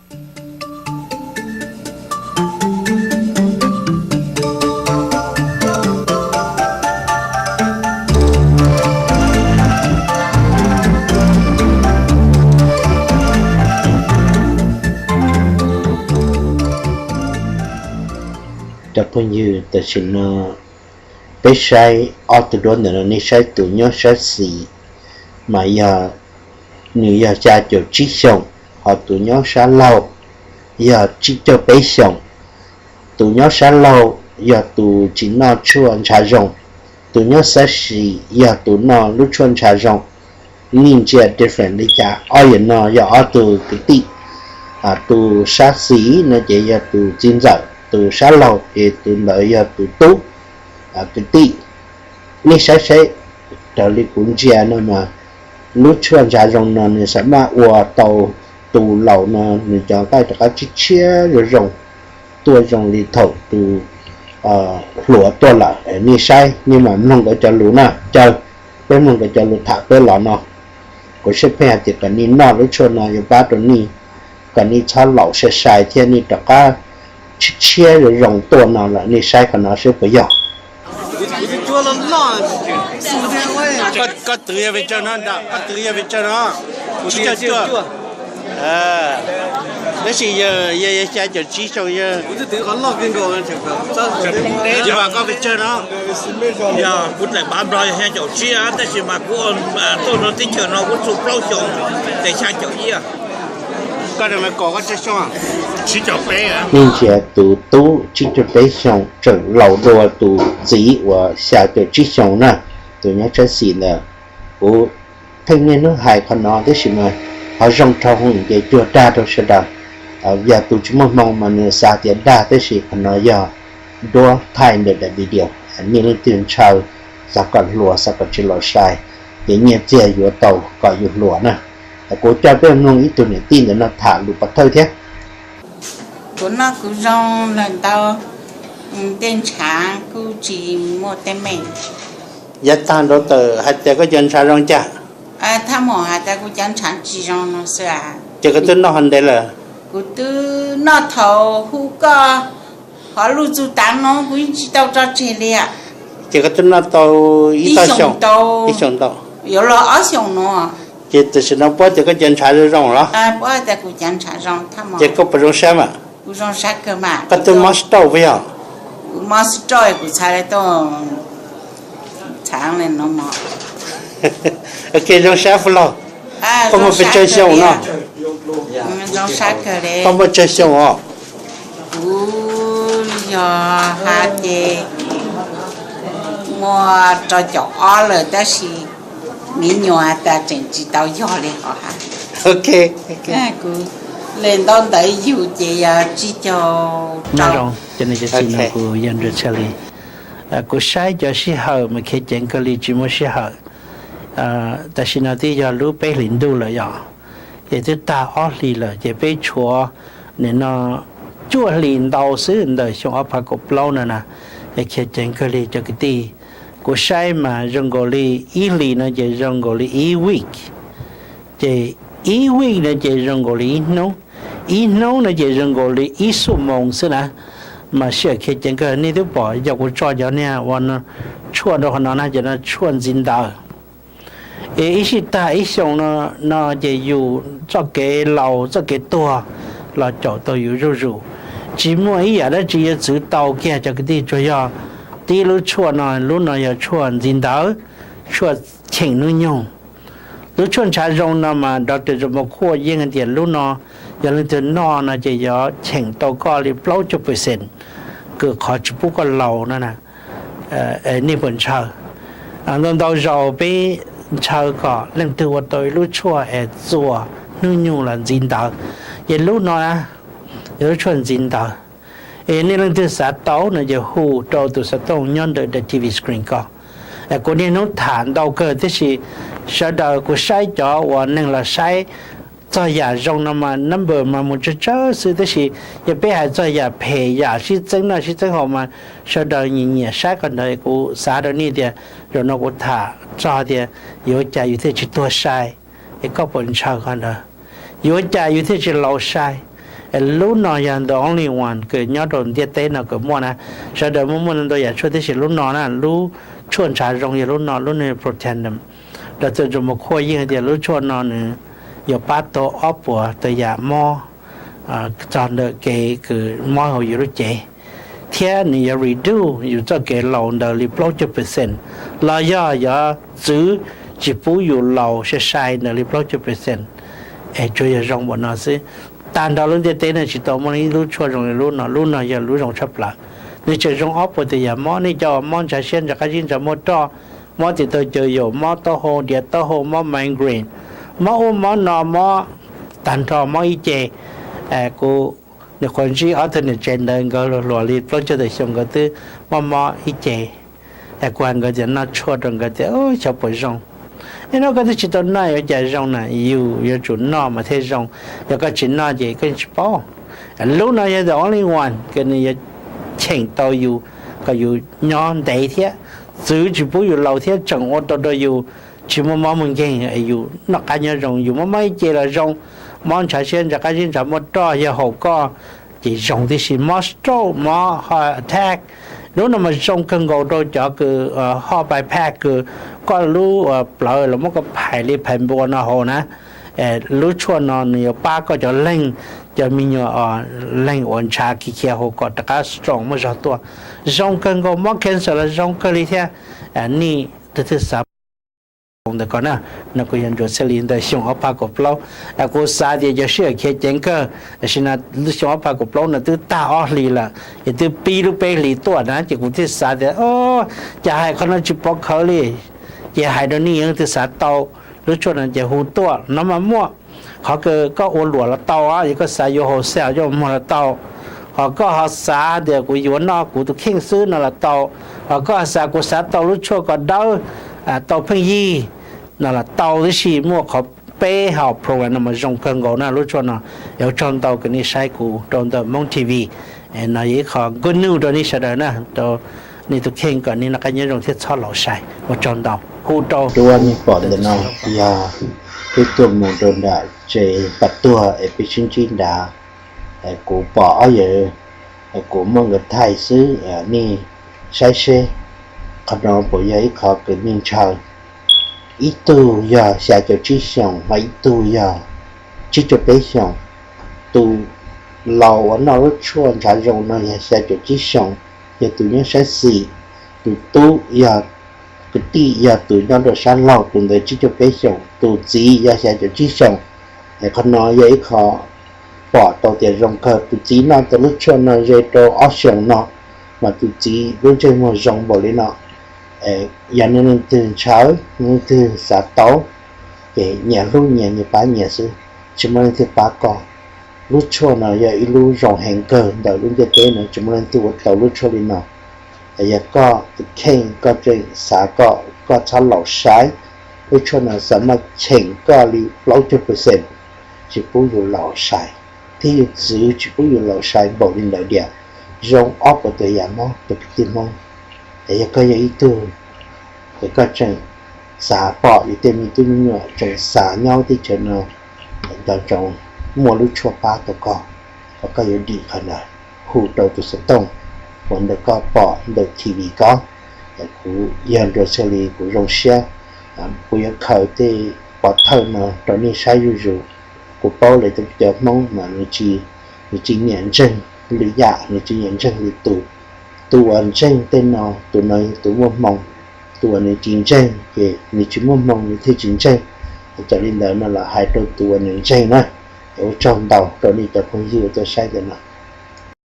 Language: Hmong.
Cov phooj ywg, tam sim no peb saib ob tug duab ntawm no, nej saib tus nyob sab xis mas yog, nws yog xya caum tsib xyoos, ho tus nyob sab laug yog tsib caug peb xyoos. Tus nyob sab laug yog tus tsis noj tshuaj ntshav zoo, tus nyob sab xis yog tus noj lub tshuaj ntshav zoo. Nej ntsia different li cas? Ob yam no yog ob tug kwv tij. Tus sab xis no ces yog tus txiv ntxawm, tus sab laug ces tus ntawd yog tus tub kwv tij. Nej saib saib, raws li kuv ntsia no mas lub tshuaj ntshav zoo no nws xam maj ua tau tus laus no nws cov nqaij rov qab tshiab tshiab zoo zoo, tuaj zoo li thaum tus hluas tuaj lawm. Nej saib, nej mam mloog nkawd cov lus na, caw peb mloog nkawd cov lus tham peb los no. Kuv saib pheej hais tias kom nej noj lub tshuaj no yuav pab rau nej, kom nej txhob laus sai sai thiab nej rov qab tshiab tshiab zoo zoo tuaj no lawm. Nej saib qhov no seb puas yog. Koj twv yog pes tsawg no? Koj twv yog pes tsawg no? Tsib caug cuaj. Tab sis yog xya caum tsib xyoo yog. Yog koj pes tsawg no? Yog kuv daim npav Nplog yog xya caum tsib tab sis mas kuv tuaj rau teb chaws no kuv txug plaub xyoos, ces xya caum ib. Koj kom koj tsawg xyoo? Nej ntsia tus tub tsib caug peb xyoos tseem laus dua tus txiv uas xya caum tsib xyoos na, tus nyob sab xis ntawd. Kuv pheej niaj hnub hais qhov no tab sis mas qhov zoo dhau hwv ces cuag dag rau sawv daws. Yog tus tsis muaj hmoo mas nws xav tias dag, tab sis qhov no yog duab thaij ntawm daim video. Nej leej twg ntshaw, xav kom hluas, xav kom tsis laus sai, ces nyiaj txiag yuav tau kom yus hluas na. Kuv coj peb mloog ib tug niam tij ntawm no tham lus pov thawj thiab. Kuv noj kuv zoo lawm ntau, tej ntshav kuj tsis muaj teeb meem. Yav tag nrho tawm hais tias koj cov ntshav zoo cas? Thaj maum hais tias kuv cov ntshav tsis zoo no xwb. Ces koj twb noj ho ntev lawm? Kuv twb noj thaum hu koj hov luj txug tav no kuv yeej tsis tau tso tseg li. Ces koj twb noj tau ib xyoos ntau, yuav los ob xyoos no. Ces tam sim no puab tias koj cov ntshav zoo zoo los? Puab tias kuv cov ntshav zoo. Ces koj puas zoo sab mas? Kuv zoo sab kawg mas. Koj twb mob stroke puas yog? Kuv mob stroke kuv txhais tau txhais no mog. Ok, zoo sab fwj laug. Koj muaj pes tsawg xyoo no? Koj muaj tsawg xyoo os? Kuv yog hais ces muaj rau caum ob lawm tab sis me nyuam tas tseem tsis tau yog li hos. Ok, kuv li ntawd ntawd yug ces yog tsib caug rau. Cov niam cov txiv no, kuv yog Nruas Tshaj Lis. Kuv saib cov sij hawm mas khiav ceev kawg li tsis muaj sij hawm. Tam sim no twb yog lub peb hlis ntuj lawm yom, ces twb tag ob hlis lawm ces peb tshuav nim no cuaj hlis ntau xwb ntawm xyoo ob phav kaum plaub no na, es khiav ceev kawg li cov kwv tij. Kuv saib mas zoo nkaus li ib hlis no ces zoo nkaus li ib week, ces ib week no ces zoo nkaus li ib hnub, ib hnub no ces zoo nkaus li ib xuab moos xwb na. Mas sij hawm khiav ceev kawg, nej twb pom yog kuv tso cov niag ua tshuaj rau qhov no na, ces no tshuaj ntxiv ntawd. Es ib sij tag ib xyoos no, no ces yus txoj kev laus txoj kev tuag los caum tau yus zuj zus. Tsis muaj ib yam dab tsi yuav txwv tau kiag cov kwv tij, tsuas yog tib lub tshuaj no, lub no yog tshuaj ntxiv ntawd, tshuaj cheem hnub nyoog. Lub tshuaj ntshav zoo no mas doctor Zam Maum Khuaj yeej hais tias lub no yog leej twg noj no ces yuav cheem tau koj li plaub caug percent, kws qhov tsis pub koj laus no na. Nej puas ntshaw? Ntau ntau zaus peb ntshaw kom leej twg ua tau ib lub tshuaj es txuas hnub nyoog los ntxiv ntawd. Ces lub no yog lub tshuaj ntxiv ntawd. Es nej leej twg xav tau no ces hu rau tus xov tooj nyob ntawm daim T V screen ko. Kuv niaj hnub tham ntau kawg tiam sis sawv daws, kuv saib cov uas neeg los saib txog yam zoo no mas number mas mus tsawg tsawg xwb, tiam sis yog peb hais txog yam phem, yam sib txeeb noj sib txeeb haus mas sawv daws nyiam nyiam saib qhov ntawd. Kuv xav rau nej tias zaum no kuv tham txog tias yuav ua cas yus thiaj tsis tuag sai, es koj puas ntshaw qhov ntawd? Yuav ua cas yus thiaj tsis laus sai? Lub no yog the only one kws nyob rau ntiaj teb no kws muaj na. Sawv daws muaj muaj ntau yam tshuaj, tab sis lub no na, lub tshuaj ntshav zoo yog lub no, lub no Protandim. Rau txawm mus khuaj yeej tias lub tshuaj no nws yuav pab tau ob puas tawm yam mob txog ntawm kev kws mob hauv yus lub cev, thiab nws yuav reduce yus txoj kev laus ntawm li plaub caug percent, los yog yuav txwv tsis pub yus laus sai sai ntawm li plaub caug percent. Es tsuas yog zoo npaum no xwb. Tag nrho lub ntiaj teb no tsis tau muaj ib lub tshuaj zoo li lub no, lub no yog lub zoo tshaj plaws. Nws tseem zoo ob puas tawm yam mob, nej cov mob ntshav siab, ntshav qab zib, ntshav muaj roj, mob tes taw caws yaum, mob taub hau, diav taub hau, mob migraine, mob ub mob no, mob tag nrho, mob ib ce. Kuv nyuam qhuav ntsib ob tug niam tsev ntawd, nkawd hluas hluas li plaub caug tawm xyoo, nkawd twb mob mob ib ce. Kuv hais nkawd tias noj tshuaj rau, nkawd tias xyov puas zoo. Es no koj twb tsis tau noj yuav cas zoo na? Yus yuav tsum noj mas thiaj zoo, yog koj tsis noj ces koj tsis paub. Lub no yog the only one kws nws yuav cheem tau yus kom yus nyob ntev thiab txwv tsis pub yus laus thiab tseem ua tau rau yus tsis muaj mob muaj nkeeg, yus noj qab nyob zoo, yus mob mob ib ce los zoo, mob ntshav siab, ntshav qab zib, ntshav muaj roj yog haum koj ces zoo tib si, mob stroke, mob heart attack. Lub no mas zoo kawg nkaus rau cov kws heart bypass kws koj lub plawv los muab koj phais li phais npua no hauv na. Lub tshuaj no nws yuav pab koj cov leeg, cov me nyuam leeg uas ntshav khiav khiav hauv kom rov qab strong muaj zog tuaj. Zoo kawg nkaus, mob cancer los zoo kawg li thiab. Nej twb xav ntawm ko na, no kuv yog Nruas Xeeb Lis ntawm xyoo ob phav kaum plaub. Kuv xav tias cov sij hawm khiav ceev kawg, tam sim no xyoo ob phav kaum plaub no twb tag ob hlis lawm, ces twb pib lub peb hlis tuaj na, ces kuv thiaj xav tias, o, cas hais qhov no tsis pov khawv li. Ces hais rau nej leej twg xav tau lub tshuaj no ces hu tuaj no mas muaj. Qhov kws koj ua luam los tau, yog koj xav yuav wholesale coj muag los tau, ho koj ho xav tias kuv yuav noj kuv tus kheej xwb no los tau, ho koj xav kuv xav tau lub tshuaj kom dawb, tau pheej yig no los tau tib si. Muaj qhov peb hom program no mas zoo kawg nkaus na, lub tshuaj no. Ua tsaug ntau kws nej saib kuv rau ntawm Hmoob T V. No yog ib qho good news rau nej sawv daws na, rau nej tus kheej kom nej noj qab nyob zoo thiab txhob laus sai. Ua tsaug ntau, hu rau. Tub, nej pom ntawm no yog peb tuaj mus rau nram tsev pas tuag es peb sib ntsib nrad, kuv pom ob yawg, kuv muab nkawd thaij xwb, nej saib seb qhov no puas yog ib qho kws nej ntshaw. Ib tug yog xya caum tsib xyoos, ho ib tug yog tsib caug peb xyoos. Tus laus uas noj lub tshuaj ntshav zoo no yog xya caum tsib xyoos, yog tus nyob sab xis. Tus tub yog, kwv tij yog tus nyob rau sab laug, tus ntawd tsib caug peb xyoos. Tus txiv yog xya caum tsib xyoos. Es qhov no yog ib qho pom tau tias zoo kawg. Tus txiv noj tau lub tshuaj no ze rau ob xyoos no, mas tus txiv lub ntsej muag zoo npaum li no. Yog nej leej twg ntshaw, leej twg xav tau, ces nyias hlub nyias, nyias pab nyias xwb, tsis muaj leej twg pab koj. Lub tshuaj no yog ib lub zoo heev kawg ntawm lub ntiaj teb no, tsis muaj leej twg ua tau lub tshuaj li no. Yog koj tus kheej koj tseem xav kom koj txhob laus sai, lub tshuaj no xav maj cheem koj li plaub caug percent, tsis pub yus laus sai, thiab yus txwv tsis pub yus laus sai npaum li ntawd diam. Zoo ob puas tawm yam mob rau kwv tij Hmoob. Es yog koj yog ib tug es koj tseem xav pom yus tej me tub me nyuam, tseem xav nyob teb chaws no, nco ntsoov muaj lub tshuaj pab tau koj, kom koj yuav dim qhov ntawd, hu rau tus xov tooj uas ntawm koj pom ntawm T V ko. Kuv yog Nruas Xeeb Lis, kuv zoo siab, kuv yuav khaws tej pov thawj no rau nej saib zuj zus. Kuv paub lawv tej cov Hmoob mas nws tsis nyiam ntseeg lwm yam, nws tsis nyiam ntseeg lwm tus. Tus uas ntseeg tej no, tus no yog tus muaj hmoo. Tus uas nws tsis ntseeg ces nws tsis muaj hmoo nws thiaj tsis ntseeg. Raws li ntawd no los hais rau tus uas nws ntseeg na. Es ua tsaug ntau rau nej cov phooj ywg uas tuaj saib ntawm no.